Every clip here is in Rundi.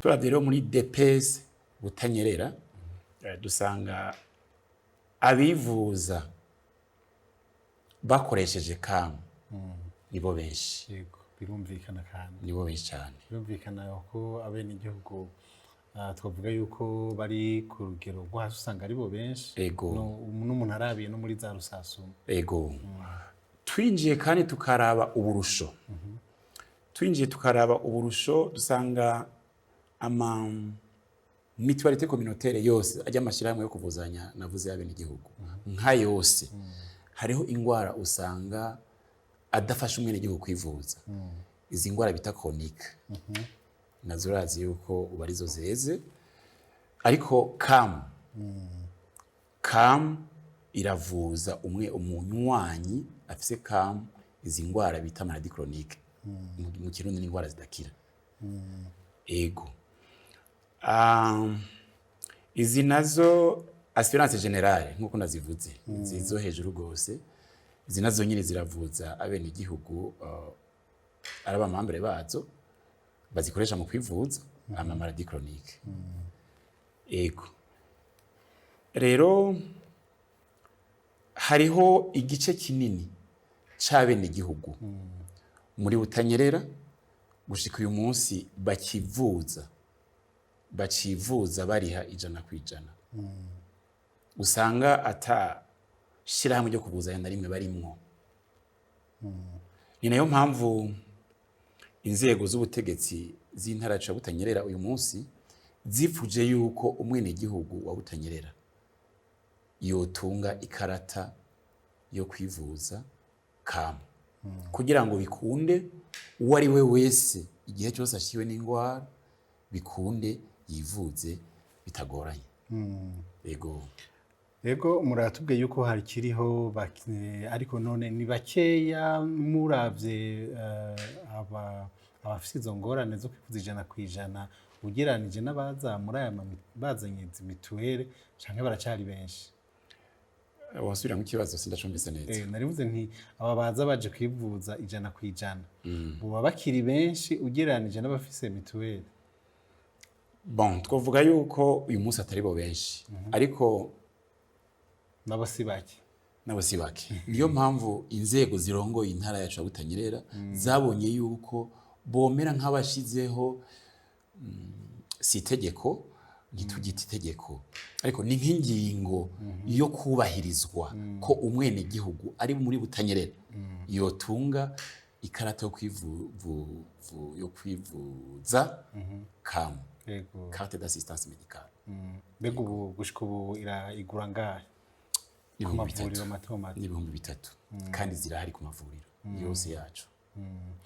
Turavye rero muri DPS Butanyerera, dusanga abivuza bakoresheje CAM nibo benshi. Yego, birumvikana kandi. Nibo benshi cyane. Birumvikana ko abenegihugu, twavuga yuko bari ku rugero rwo hasi, usanga aribo benshi. N'umuntu arabiye no muri za rusasuma. Ego, twinjiye kandi tukaraba uburusho, twinjiye tukaraba uburusho, dusanga ama mutualité communautaire yose ajya amashyirahamwe yo kuvuzanya navuze y'abenegihugu nka yose, hariho ingwara usanga adafasha umwenegihugu kwivuza. Izi ngwara bita chronique nazo urazi yuko ubu arizo zeze, ariko CAM iravuza umwe umunywanyi afise CAM izi ngwara bita maladie chronique. Mu Kirundi ni ingwara zidakira. Ego. Izi nazo assurance générale, nkuko nazivuze, izi zo hejuru gose, izi nazo nyine ziravuza abenegihugu, ari aba membres bazo bazikoresha mu kwivuza ama maladie chronique. Ego, rero hariho igice kinini c'abenegihugu muri Butanyerera gushika uyu munsi bakivuza, bacivuza bariha 100%, usanga ata shirahamwe ryo kuvuzanya na rimwe barimwo. Ni nayo mpamvu inzego z'ubutegetsi z'intara yacu ya Butanyerera uyu munsi zifuje yuko umwenegihugu wa Butanyerera yotunga ikarata yo kwivuza CAM, kugira ngo bikunde uwo ari we wese igihe cyose ashiwe n'indwara bikunde yivuze bitagoranye. Yego. Ego, muratubwiye yuko hakiriho ariko none ni bakeya muravye aba abafise izo ngorane zo kwivuza 100% ugereranije n'abaza muri aya bazanye izi mituweli, canke baracari benshi? Wasubiramo ikibazo? Sindacumbise neza. Narivuze nti aba baza baje kwivuza 100% boba bakiri benshi ugereranije n'abafise mituweli? Bon, twavuga yuko uyu munsi atari bo benshi, ariko nabo si bake. Nabo si bake. Niyo mpamvu inzego zirongoye intara yacu ya Butanyerera zabonye yuko bomera nk'abashizeho, si itegeko, ntitugite itegeko, ariko ni nk'ingingo yo kubahirizwa ko umwenegihugu ari muri Butanyerera yotunga ikarata yo kwivuza CAM, carte d'assistance médicale. Mbega ubu gushika ubu igura ngahe ku Ibihumbi mavuriro bitatu. mato mato? Ni 3000, kandi zirahari ku mavuriro yose yacu.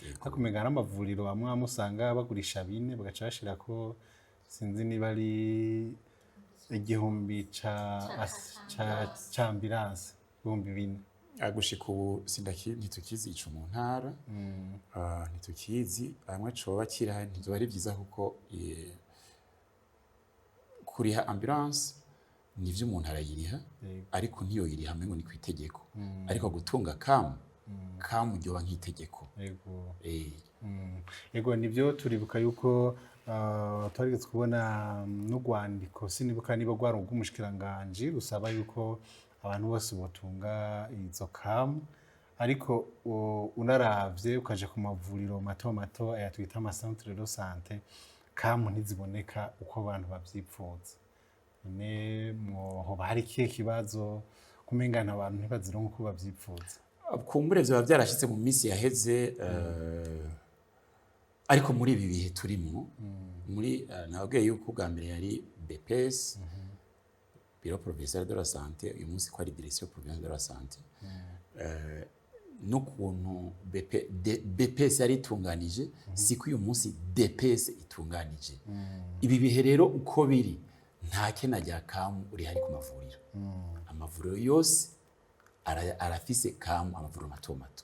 Yego. Ariko umenga hari amavuriro amwe amwe usanga bagurisha 4, bagaca bashirako sinzi niba ari 1000 ca ambulance, 4000. Gushika ubu sindaki, ntitukizi ico mu ntara. Ntitukizi. Hamwe coba kirahari ntizoba ari vyiza, kuko kuriha ambulance nivyo, umuntu arayiriha, ariko ntiyoyiriha amengo ni kw'itegeko. Ariko gutunga CAM, CAM ryoba nk'itegeko. Yego, nivyo, turibuka yuko twarigeze kubona n'urwandiko, sinibuka niba rwari urw'umushikiranganji, rusaba yuko abantu bose botunga izo CAM. Ariko unaravye ukaja ku mavuriro mato mato, aya twita ama centre de santé, CAM ntiziboneka uko abantu bavyipfuza. None mwohoba hari ikihe kibazo kumengana abantu ntibazironka uko bavyipfuza? Kumbure vyoba vyarashitse mu minsi yaheze, ariko muri ibi bihe turimwo muri nababwiye yuko ubwa mbere yari BPS, Bureau Provincial de la Santé, uyu munsi ko ari Direction Provinciale de la Santé. N'ukuntu BPS yari itunganije siko uyu munsi DPS itunganije. Ibi bihe rero uko biri, nta kena rya CAM rihari ku mavuriro. Amavuriro yose arafise CAM, amavuriro mato mato,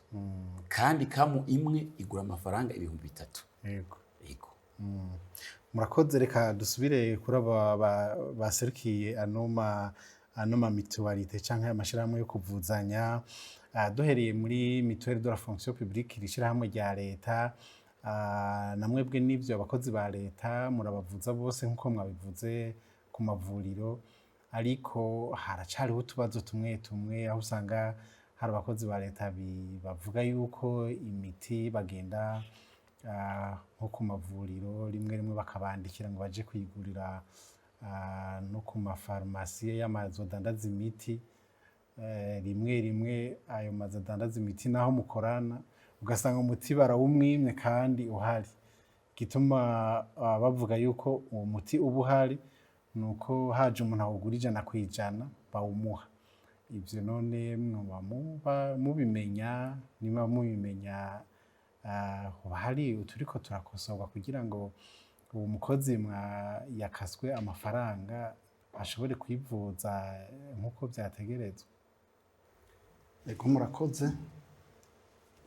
kandi CAM imwe igura amafaranga 3000. Yego. Murakoze. Reka dusubire kuri aba baserukiye ano ma mutualité canke amashirahamwe yo kuvuzanya. Duhereye muri Mutuelle de la Fonction Publique, iri shirahamwe rya leta. Namwebwe n'ivyo abakozi ba leta murabavuza bose nk'uko mwabivuze ku mavuriro, ariko haracariho utubazo tumwe tumwe aho usanga hari abakozi ba leta bavuga yuko imiti bagenda nko ku mavuriro rimwe rimwe bakabandikira ngo baje kuyigurira no ku mafarumasiye y'amazu adandaza imiti. Rimwe rimwe ayo mazu adandaza imiti naho mukorana ugasanga umuti barawumwimye kandi uhari. Igituma bavuga yuko uwo muti uba uhari ni uko haje umuntu awugura 100% bawumuha. Ivyo none mwoba muba mubimenya? Niba mubimenya, hoba hari uturiko turakosorwa kugira ngo uwo mukozi yakaswe amafaranga ashobore kwivuza nk'uko vyategerezwa? Ego, murakoze.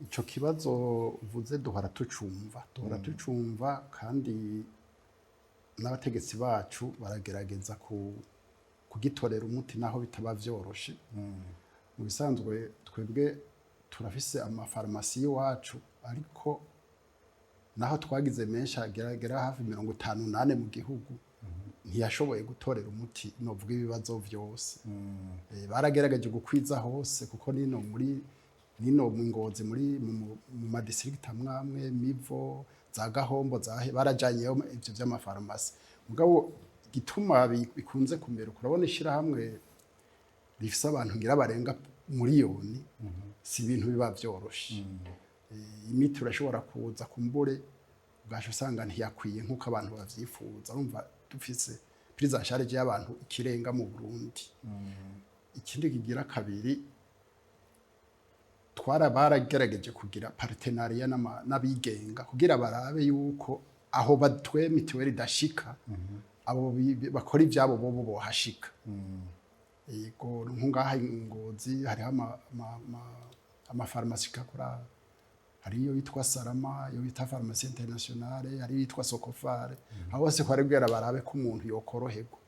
Ico kibazo uvuze duhora tucumva, kandi n'abategetsi bacu baragerageza kugitorera umuti naho bitaba vyoroshe. Mu bisanzwe twebwe turafise amafarumasi y'iwacu, ariko naho twagize menshi ageragera hafi 54 mu gihugu, ntiyashoboye gutorera umuti novuga ibibazo vyose. Baragerageje gukwiza hose, kuko nino muri nino mu Ngozi muri mu madistrict amwe, Mivo, za Gahombo, zahe, barajanyeyo ivyo vy'amafarumasi. Mugabo gituma bikunze kumera, urabona ishirahamwe rifise abantu ngira barenga miliyoni, si ibintu biba vyoroshe. Imiti urashobora kuza kumbure ubwacu usanga ntiyakwiye nk'uko abantu bavyifuza. Urumva dufise prise en charge y'abantu ikirenga mu Burundi. Ikindi kigira kabiri, twara baragerageje kugira partenariat n'abigenga kugira barabe yuko aho batwe mituweli idashika, abo bakora ivyabo bobo bohashika. Yego, nko ngaha i Ngozi hariho amafarumasi akora, hariyo yitwa Sarama, iyo bita Pharmacie Internationale, hariyo yitwa Sokofare. Aho hose kwari bwera barabe ko umuntu yokoroherwa.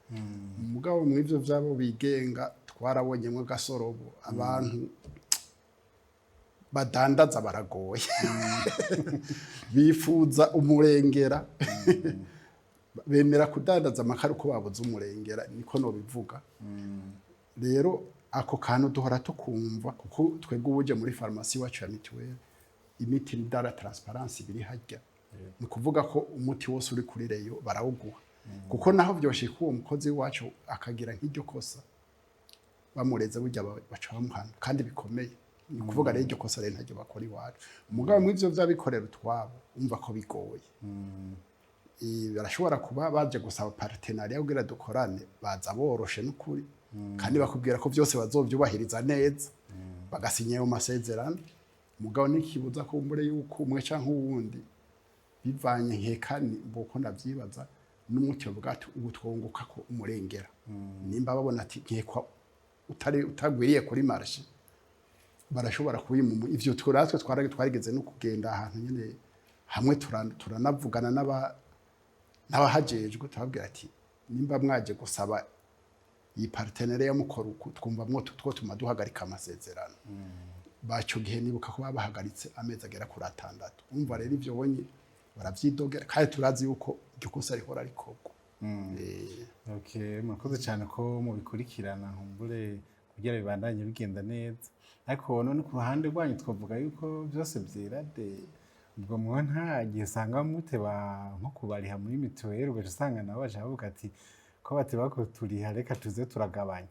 Mugabo mu ivyo vyabo bigenga twarabonyemwo gasorobo, abantu badandaza baragoye, bifuza umurengera, bemera kudandaza amakara uko babuze umurengera, niko nobivuga. Rero ako kantu duhora tukumva, kuko twebwe ubuje muri farumasi iwacu ya mituweli, imiti ni dans la transparence, biri harya. Ni ukuvuga ko umuti wose uri kuri rayon barawuguha, kuko naho vyoshika uwo mukozi wacu akagira nk'iryo kosa, bamureze burya baca bamuhana kandi bikomeye. Ni ukuvuga rero iryo kosa rero ntaryo bakora iwacu. Umugabo mu ivyo vy'abikorera utwabo umva ko bigoye. Barashobora kuba baje gusaba partenariat kugira dukorane, baza boroshe n'ukuri, kandi bakubwira ko byose bazovyubahiriza neza, bagasinya ayo masezerano. Mugabo ntikibuza kumbure yuko umwe canke uwundi, bivanye nkeka boko ndavyibaza n'umuti, bavuga ati ubu twunguka ko umurengera, nimba babona ati nkekwa utari utagwiriye kuri marché, barashobora kubimuma. Ivyo turatwe twarigeze no kugenda ahantu nyene hamwe turanavugana n'abahajejwe, turababwira ati nimba mwaje gusaba iyi partenariat ya mukora uku, twumva mwo two tuma duhagarika amasezerano. Baco gihe nibuka ko babahagaritse amezi agera kuri 6. Umva rero ivyo bonye baravyidogera, kandi turazi yuko iryo kosa rihora rikorwa. Okay, murakoze cyane ko mubikurikirana nkumbure kugira bibandanye bigenda neza. Ariko none ku ruhande rwanyu twavuga yuko byose byera de. Ubwo mwo nta gihe usanga muteba nko kubariha muri mituweli, ugaca usanga nabo baca bavuga ati ko bateba kuturiha, reka tuze turagabanya,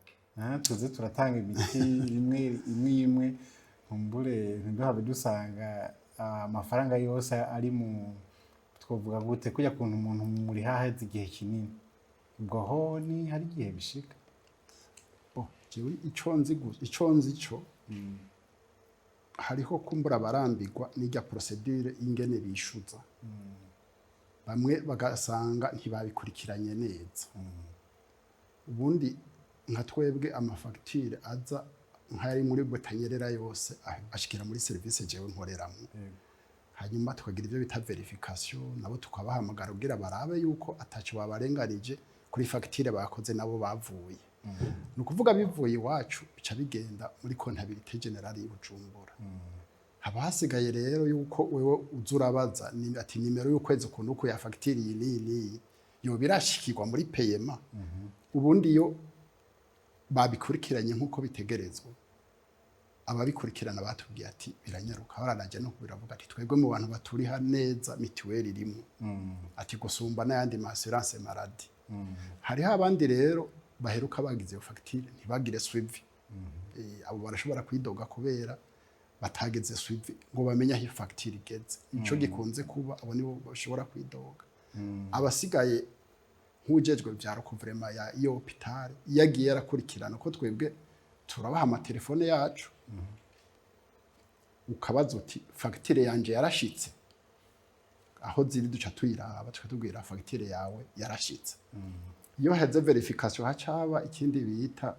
tuze turatanga imiti imwe imwe imwe, nkumbure ntiduhabe dusanga amafaranga yose ari mu, twavuga gute, kujya kuntu umuntu muriha haheze igihe kinini. Ubwo ho ni hari igihe bishika? Bo, jewe ico nzi co hariho kumbura barambirwa n'irya procédure ingene bishuza, bamwe bagasanga ntibabikurikiranye neza. Ubundi nka twebwe amafagitire aza nk'ayari muri butanyerera yose ashikira muri service jewe nkoreramo, hanyuma tukagira ibyo bita vérification, nabo tukabahamagara kugira barabe yuko ataco babarenganije kuri fagitire bakoze nabo bavuye. Ni ukuvuga bivuye iwacu bica bigenda muri comptabilité générale y'i Bujumbura. Haba hasigaye rero yuko wewe uza urabaza ati nimero y'ukwezi ukuntu uku ya fagitire iyi n'iyi n'iyi yoba irashikirwa muri paiement. Ubundi iyo babikurikiranye nk'uko bitegerezwa, ababikurikirana batubwiye ati biranyaruka. Baranaje no biravuga ati twebwe mu bantu baturiha neza mituweli irimo, ati gusumba n'ayandi ma assurance maladie. Hariho abandi rero baheruka bagize iyo fagitire ntibagire suivi. Abo barashobora kwidoga kubera batageze suivi ngo bamenye aho fagitire igeze. Ico gikunze kuba, abo nibo bashobora kwidoga. Abasigaye, nk'ujejwe vya recouvrement ya iyo hôpital, iyo agiye arakurikirana, ko twebwe turabaha amatelefone yacu, ukabaza uti fagitire yanje yarashitse aho ziri, duca tuyiraba tukatubwira fagitire yawe yarashitse. Iyo heze vérification, hacaba ikindi bita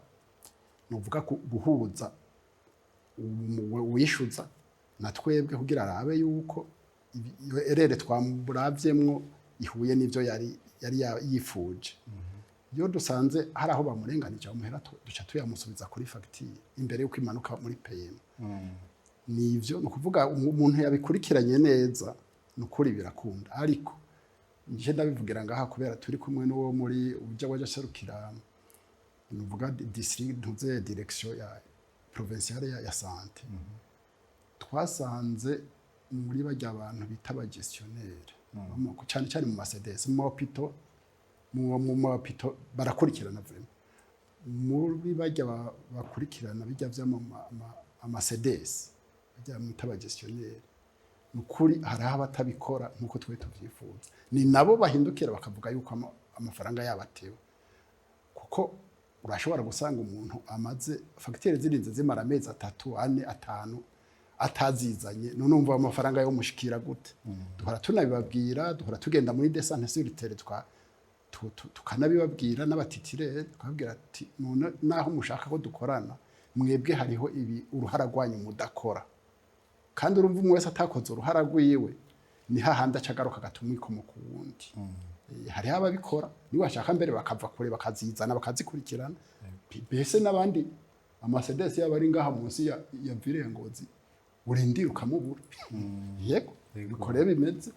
nuvuga guhuza uwishyuza na twebwe kugira arabe yuko iyo erreur twamuravyemwo ihuye n'ivyo yari yifuje. Iyo dusanze hari aho bamurenganije amuhera, duca tuyamusubiza kuri fagitire imbere yuko imanuka muri paiement. Nivyo, ni ukuvuga umuntu yabikurikiranye neza, ni ukuri birakunda. Ariko nje ndabivugira ngaha kubera turi kumwe n'uwo muri uja waje aserukira, nuvuga district, ntuze, direction ya provinciale ya santé. Twasanze muri barya abantu bita aba gestionnaire, cyane cyane mu ma CDS, mu hôpitaux, mu ma hôpitaux barakurikirana vraiment. Muri barya bakurikirana bijya vy'ama CDS, barya mwita aba gestionnaire, ni ukuri hariho abatabikora nk'uko twe tuvyifuza. Ni nabo bahindukira bakavuga yuko amafaranga yabo atewe, kuko urashobora gusanga umuntu amaze fagitire zirinze zimara amezi 3, 4, 5 atazizanye. None umva amafaranga yo mushikira gute? Duhora tunabibabwira, duhora tugenda muri descente sur terrain, tukanabibabwira n'aba titulaires, tukababwira ati none naho mushaka ko dukorana, mwebwe hariho ibi uruhara rwanyu mudakora. Kandi urumva umwe wese atakoze uruhara rwiwe, ni hahandi aca agaruka agatuma umwikomo ku wundi. Hariho ababikora niwashaka mbere bakava kure bakazizana bakazikurikirana, mbese n'abandi ama CDS yaba ari ngaha munsi ya ville Ngozi, urindira ukamubura. Yego, niko rero bimeze.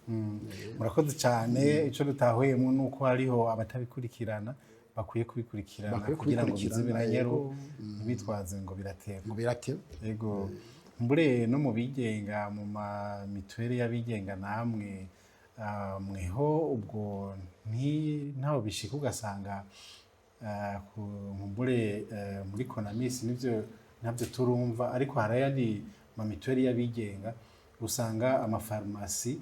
Murakoze cyane. Icyo dutahuyemo ni uko hariho abatabikurikirana bakwiye kubikurikirana Bakwiye kugira ngo bize kubikurikirana, biranyaru, yego. ntibitwaze ngo birateba. Ngo birateba. Yego, mbure no mu bigenga, mu ma mituweli y'abigenga namwe, mweho ubwo ntaho bishika ugasanga nkumbure muri CONAMIS nivyo ntabyo turumva, ariko hari ayandi ma mituweli y'abigenga usanga amafarumasi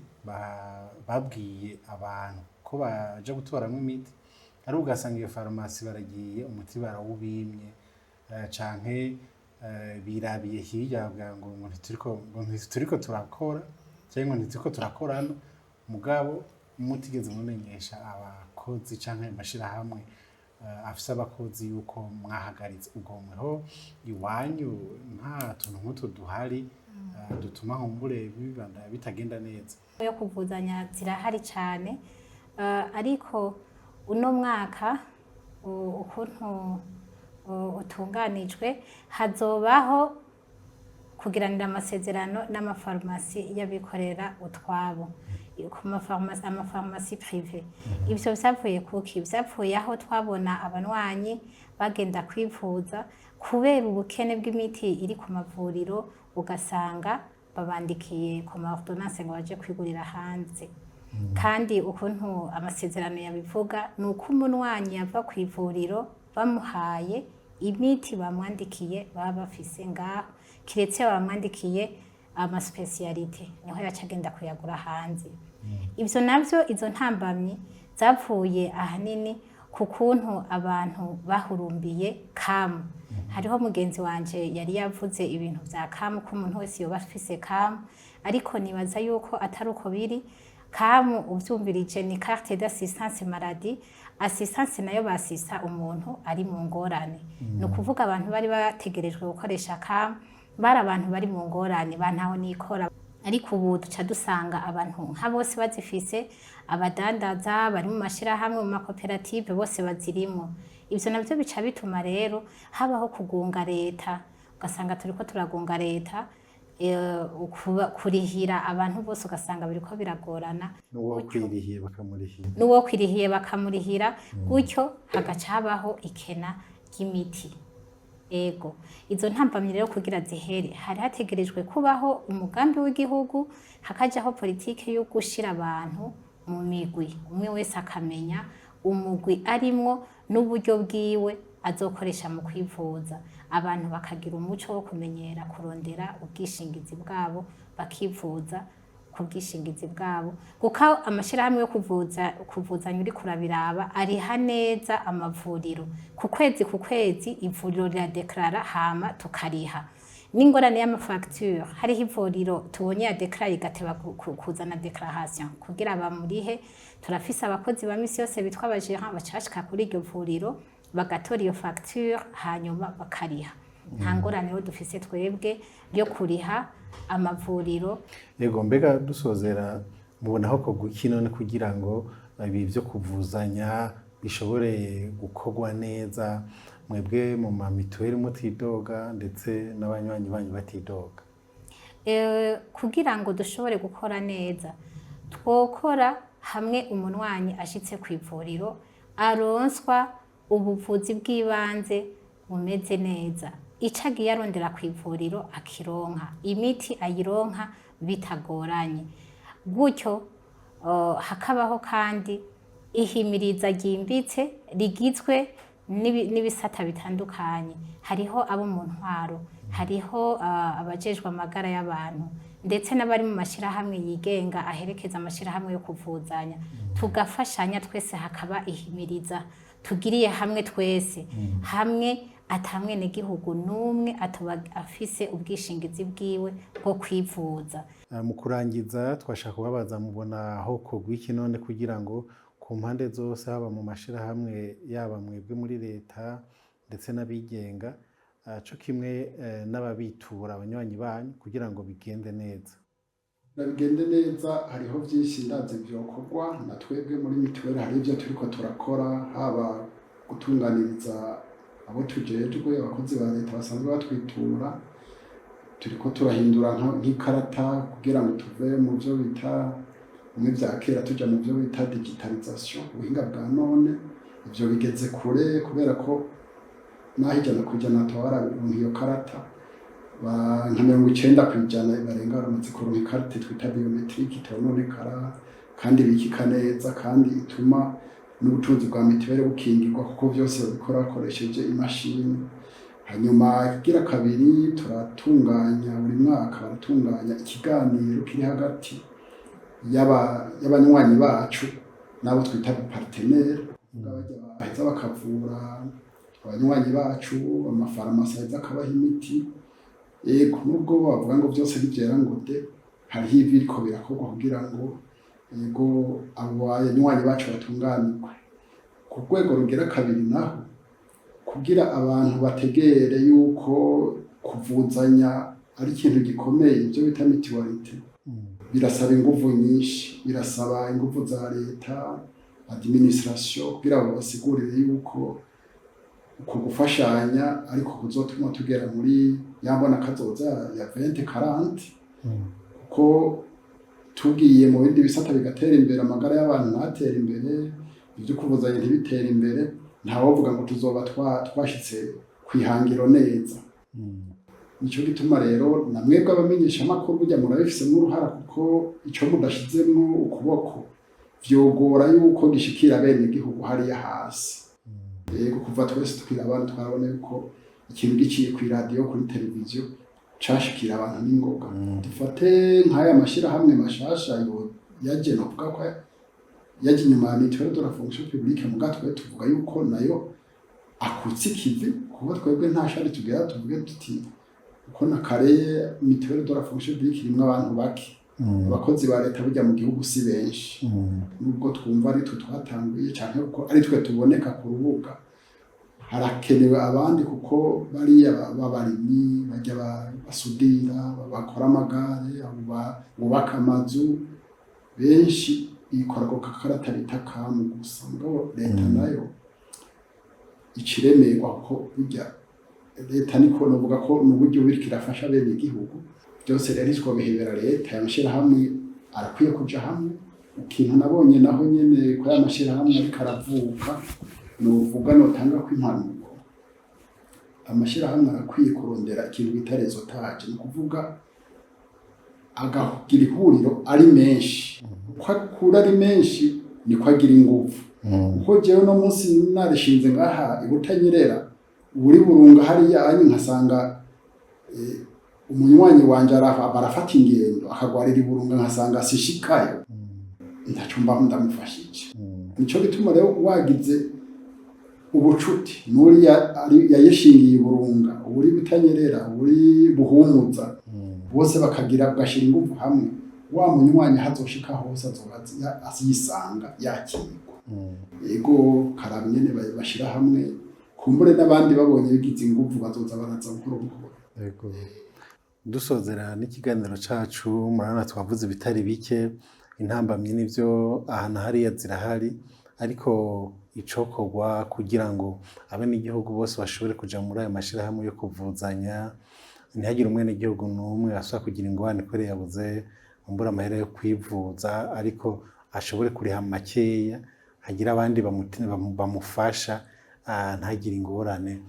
babwiye abantu ko baja gutoramo imiti, ariko ugasanga iyo farumasi baragiye umuti barawubimye, canke birabiye hirya bavuga ngo ntituriko turakora cyangwa ngo ntituriko turakorana, mugabo mutigeze mumenyesha abakozi canke amashirahamwe afise abakozi yuko mwahagaritse. Ubwo mweho iwanyu nta tuntu nk'utwo duhari dutuma nkumbure bibanda bitagenda neza? Yo kuvuzanya zirahari cyane. Ariko uno mwaka ukuntu utunganijwe, hazobaho kugiranira amasezerano n'amafarumasi y'abikorera utwabo, ku mafarumasi, amafarumasi privé. Ivyo vyavuye kuki? Vyavuye aho twabona abanywanyi bagenda kwivuza kubera ubukene bw'imiti iri ku mavuriro, ugasanga babandikiye ku ma ordonnance ngo baje kwigurira hanze. Kandi ukuntu amasezerano yabivuga ni uko umunwanyi yava ku ivuriro bamuhaye imiti bamwandikiye baba bafise ngaho, kiretse iyo bamwandikiye ama spécialités, niho yaca agenda kuyagura hanze. Ivyo navyo, izo ntambamyi zapfuye ahanini ku kuntu abantu bahurumbiye CAM. Hariho mugenzi wanje yari yavuze ibintu vya CAM, ko umuntu wese yoba afise CAM, ariko nibaza yuko atari uko biri. CAM uvyumvirije ni carte d'assistance maladie. Assistance nayo basisa umuntu ari mu ngorane. Ni ukuvuga abantu bari bategerejwe gukoresha CAM bari abantu bari mu ngorane, bantaho nikora. Ariko ubu duca dusanga abantu nka bose bazifise, abadandaza bari mu mashirahamwe, mu makoperative, bose bazirimwo. Ivyo navyo bica bituma rero habaho kugunga leta, ugasanga turiko turagunga leta. Kurihira abantu bose ugasanga biriko biragorana. N'uwo kwirihiye bakamurihira. N'uwo kwirihiye bakamurihira, gutyo hagaca habaho ikena ry'imiti. Ego, izo ntambamyi rero kugira zihere, hari hategerejwe kubaho umugambi w'igihugu, hakajaho politike yo gushira abantu mu migwi, umwe wese akamenya umugwi arimwo n'uburyo bwiwe azokoresha mu kwivuza. Abantu bakagira umuco wo kumenyera kurondera ubwishingizi bwabo, bakivuza ku bwishingizi bwabo, kuko amashirahamwe yo kuvuza, kuvuzanya uriko urabiraba, ariha neza amavuriro ku kwezi ku kwezi. Ivuriro riradeklarara, hama tukariha. N'ingorane y'amafacture, hariho ivuriro tubonye ya déclaré igateba kuzana déclaration kugira bamurihe. Turafise abakozi ba misi yose bitwa abagérant, baca kuri iryo vuriro bagatora iyo facture, hanyuma bakariha. Nta ngorane rero dufise twebwe yo kuriha amavuriro. Yego, mbega dusozera, mubona aho kogwa iki none kugira ngo ibi byo kuvuzanya bishobore gukorwa neza, mwebwe mu ma mutuelles mutidoga, ndetse n'abanywanyi banyu batidoga? Kugira ngo dushobore gukora neza, twokora hamwe umunwanyi ashitse ku ivuriro aronswa ubuvuzi bw'ibanze bumeze neza, ico agiye arondera ku ivuriro akironka, imiti ayironka bitagoranye. Gutyo hakabaho kandi ihimiriza ryimbitse rigizwe n'ibisata bitandukanye. Hariho abo mu ntwaro, hariho abajejwe amagara y'abantu, ndetse n'abari mu mashirahamwe yigenga aherekeza amashirahamwe yo kuvuzanya. Tugafashanya twese, hakaba ihimiriza tugiriye hamwe twese hamwe, ata mwenegihugu n'umwe atoba afise ubwishingizi bwiwe bwo kwivuza. Mu kurangiza, twashaka kubabaza: mubona aho kogwa iki none kugira ngo ku mpande zose, haba mu mashirahamwe, yaba mwebwe muri leta, ndetse n'abigenga, co kimwe n'ababitura, abanywanyi banyu, kugira ngo bigende neza? Bigende neza, hariho byinshi ndazi byokorwa. Na twebwe muri mituweli hari ibyo turiko turakora, haba gutunganiriza abo tujejwe, abakozi ba leta basanzwe batwitura. Turiko turahindura nk'ikarata kugira ngo tuve mu byo bita bimwe bya kera tuja mu byo bita digitalisation, ubuhinga bwa none. Ivyo bigeze kure, kubera ko naho 100% tuba bararonka iyo karata, nka 90% barenga baramaze kuronka ikarite twita biométrique, itononekara kandi ibikika neza, kandi ituma n'ubutunzi bwa mituweli bukingirwa, kuko byose babikora bakoresheje imashini. Hanyuma ikigira kabiri, turatunganya buri mwaka, baratunganya ikiganiro kiri hagati y'abanywanyi bacu n'abo twita partenaires, baheza bakavura abanywanyi bacu, amafarumasi aheza akabaha imiti. Yego, nubwo bavuga ngo byose ntibyera ngo de, hariho ibiriko birakorwa kugira ngo, yego, abo banywanyi bacu batunganirwe. Ku rwego rugera kabiri naho, kugira abantu bategere yuko kuvuzanya ari ikintu gikomeye, ibyo bita mutualité, birasaba inguvu nyinshi, birasaba inguvu za leta, administration, kugira ngo basigurire yuko uko gufashanya ariko kuzotuma tugera muri ya mbona kazoza ya 2040, kuko tugiye mu bindi bisata bigatera imbere, amagara y'abantu ntatera imbere, ibyo kuvuzanya ntibitere imbere, ntawovuga ngo tuzoba twashitse kwihangiro neza. Nico gituma rero na mwebwe abamenyeshamakuru burya murabifisemo uruhara, kuko ico mudashizemwo ukuboko vyogora yuko gishikira bene igihugu hariya hasi. Yego, kuva twese tukiri abana twarabona yuko ikintu giciye kw'iradiyo, kuri televiziyo, cashikira abantu n'ingoga. Dufate nk'aya mashirahamwe mashasha yo yaje, novuga ko yaje inyuma ya mutuelle de la fonction publique, muga twe tuvuga yuko nayo akutse ikivi, kuko twebwe nta shari tugera tuvuge tuti uko na kare mutuelle de la fonction publique irimwo abantu bake. Abakozi ba leta burya mu gihugu si benshi, nubwo twumva ari twe twatanguye canke ko ari twe tuboneka ku rubuga. Harakenewe abandi, kuko bariya b'abarimyi, bajya basudira, bakora amagare, abo bubaka amazu, benshi bikora ku kakarata bita kamu gusa. Mugabo leta nayo iciremerwa, kuko burya leta niko novuga ko n'uburyo biriko irafasha bene igihugu. Byose rero ntitwobihebera leta. Aya mashyirahamwe arakwiye kuja hamwe. Ikintu nabonye naho nyene ko aya mashyirahamwe ariko aravuka, novuga notanga ko impanuro, amashyirahamwe arakwiye kurondera ikintu bita réseautage, ni ukuvuga agagira ihuriro ari menshi. Uko akura ari menshi niko agira ingufu, kuko jewe no munsi narishinze ngaha i Butanyerera, uri Burunga hariya anyi, nkasanga umunywanyi wanje barafata ingendo akagwarira i Burunga, nkasanga sishikayo, ntaco mba ndamufashije. Nico gituma rero wagize ubucuti n'uriya yayishingiye i Burunga, uri Butanyerera, uri Buhumuza, bose bakagira bagashira ingufu hamwe, wa munywanyi hazoshika hose azoba yisanga yakirwa. Ego, karaba nyene bashira hamwe, kumbure n'abandi babonye bigize ingufu bazoza baraza buhoro buhoro. Yego. Dusozera n'ikiganiro cacu, murabona twavuze ibitari bike, intambamyi n'ivyo aha na hariya zirahari, ariko icokorwa kugira ngo abenegihugu bose bashobore kuja muri ayo mashirahamwe yo kuvuzanya, ntihagire umwenegihugu n'umwe asubira kugira ingorane kubera yabuze umbura amahera yo kwivuza, ariko ashobore kuriha makeya, hagire abandi bamufasha, ntagire ingorane.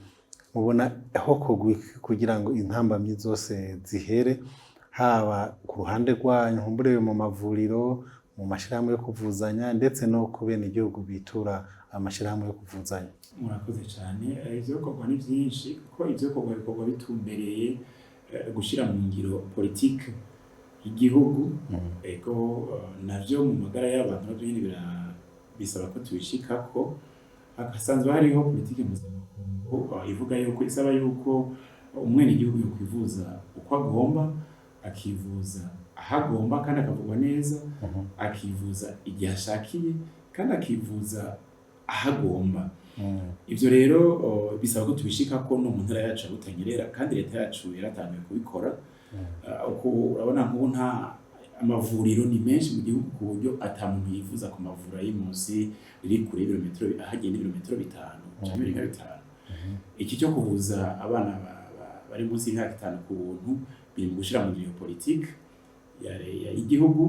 Mubona hokorwa iki kugira ngo intambamyi zose zihere, haba ku ruhande rwanyu nkumbure mu mavuriro, mu mashirahamwe yo kuvuzanya, ndetse no ku benegihugu bitura amashirahamwe yo kuvuzanya? Murakoze cyane. Ivyokorwa ni vyinshi, kuko ivyokorwa bikorwa bitumbereye gushira mu ngiro politike y'igihugu. Ego, navyo mu magara y'abantu navyo nyene bisaba ko tubishikako. Hasanzwe hariho politike mpuzamakungu ivuga yuko isaba yuko umwenegihugu yokwivuza uko agomba, akivuza aho agomba kandi akavurwa neza, akivuza igihe ashakiye kandi akivuza aho agomba. Ivyo rero bisaba ko tubishikako no mu ntara yacu ya Butanyerera, kandi leta yacu yaratanguye kubikora. Uko urabona nk'ubu nta amavuriro ni menshi mu gihugu, ku buryo ata muntu yivuza ku mavuriro ari munsi riri kure y'ibirometero, ahagenda ibirometero 5 canke birenga 5. Iki cyo kuvuza abana bari munsi y'imyaka 5 ku buntu biri mu gushira mu ngiro politike y'igihugu.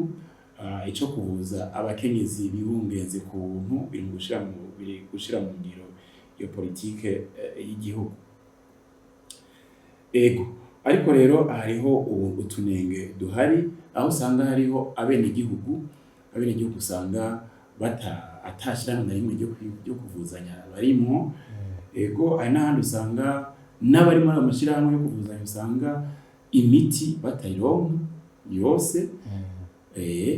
Ico kuvuza abakenyezi bibungenze ku buntu biri gushira mu ngiro iyo politike y'igihugu. Ego, ariko rero hariho utunenge duhari, aho usanga hariho abenegihugu usanga bata atashirahamwe na rimwe ryo kuvuzanya barimwo. Ego, hari n'ahandi usanga n'abari muri ayo mashirahamwe yo kuvuzanya usanga imiti batayironka yose.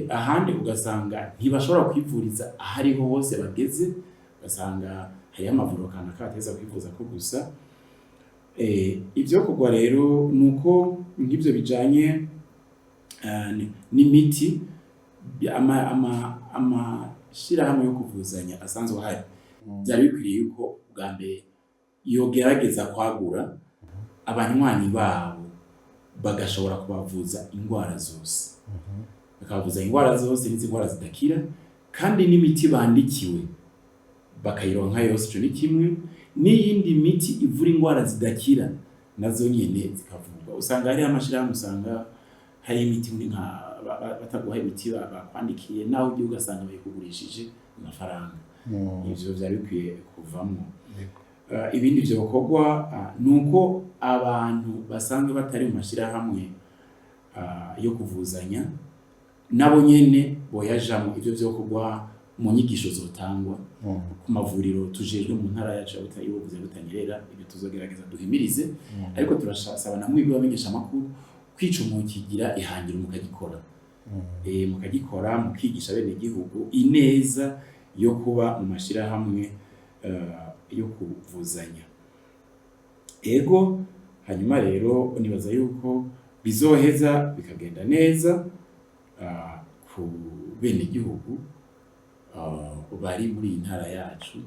Ahandi ugasanga ntibashobora kwivuriza ahariho hose bageze, ugasanga hariho amavuriro kanaka bateza kwivuza ko gusa. Ivyokorwa rero nuko nk'ivyo bijanye n'imiti, amashirahamwe yo kuvuzanya asanzwe ahari, vyari bikwiriye yuko bwa mbere yogerageza kwagura abanywanyi babo, bagashobora kubavuza ingwara zose, bakabavuza ingwara zose n'izi ngwara zidakira, kandi n'imiti bandikiwe bakayironka yose. Ico ni kimwe. N'iyindi miti ivura ingwara zidakira nazo nyene zikavurwa. Usanga hariho amashirahamwe usanga hari imiti muri nka bataguha imiti bakwandikiye, naho ugiye ugasanga bayikugurishije amafaranga. Ivyo vyari bikwiye kuvamwo. Ibindi vyokorwa ni uko abantu basanzwe batari mu mashirahamwe yo kuvuzanya nabo nyene boyajamwo. Ivyo vyokorwa mu nyigisho zotangwa ku mavuriro tujejwe mu ntara yacu ya y'ubuvuzi ya Butanyerera. Ibyo tuzogerageza duhimirize, ariko turasaba na mwebwe bamenyesha amakuru kwica mukigira ihangiro mukagikora, mukagikora, mukigisha bene gihugu ineza yo kuba mu mashirahamwe yo kuvuzanya. Ego, hanyuma rero nibaza yuko bizoheza bikagenda neza ku bene gihugu bari muri iyi ntara yacu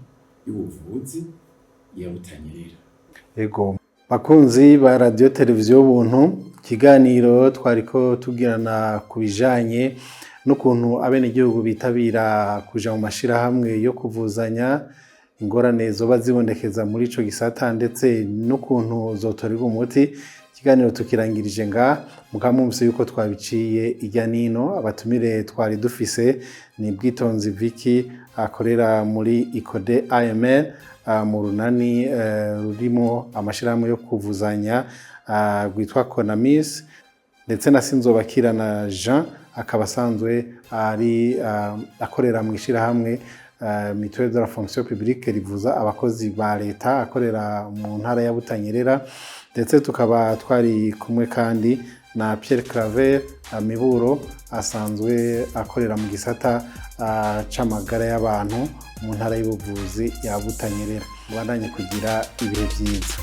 y'ubuvuzi ya Butanyerera. Ego, bakunzi ba radiyo televiziyo y'Ubuntu, ikiganiro twariko tugirana ku bijanye n'ukuntu abenegihugu bitabira kuja mu mashirahamwe yo kuvuzanya. Ingorane zoba zibonekeza muri ico gisata ndetse n'ukuntu zotorerwa umuti. Ikiganiro tukirangirije nga mukaba mwumvise yuko twabiciye irya nino. Abatumire twari dufise ni Bwitonzi Vicky, akorera muri Icode AML, mu runani rurimo amashirahamwe yo kuvuzanya rwitwa Conamis, ndetse na Sinzobakirana Jean, akaba asanzwe ari akorera mu ishirahamwe Mutuelle de la Fonction Publique rivuza abakozi ba leta, akorera mu ntara ya Butanyerera. Ndetse tukaba twari kumwe kandi na Pierre Claver Miburo, asanzwe akorera mu gisata c'amagara y'abantu mu ntara y'ubuvuzi ya Butanyerera. Mubandanye kugira ibihe vyiza.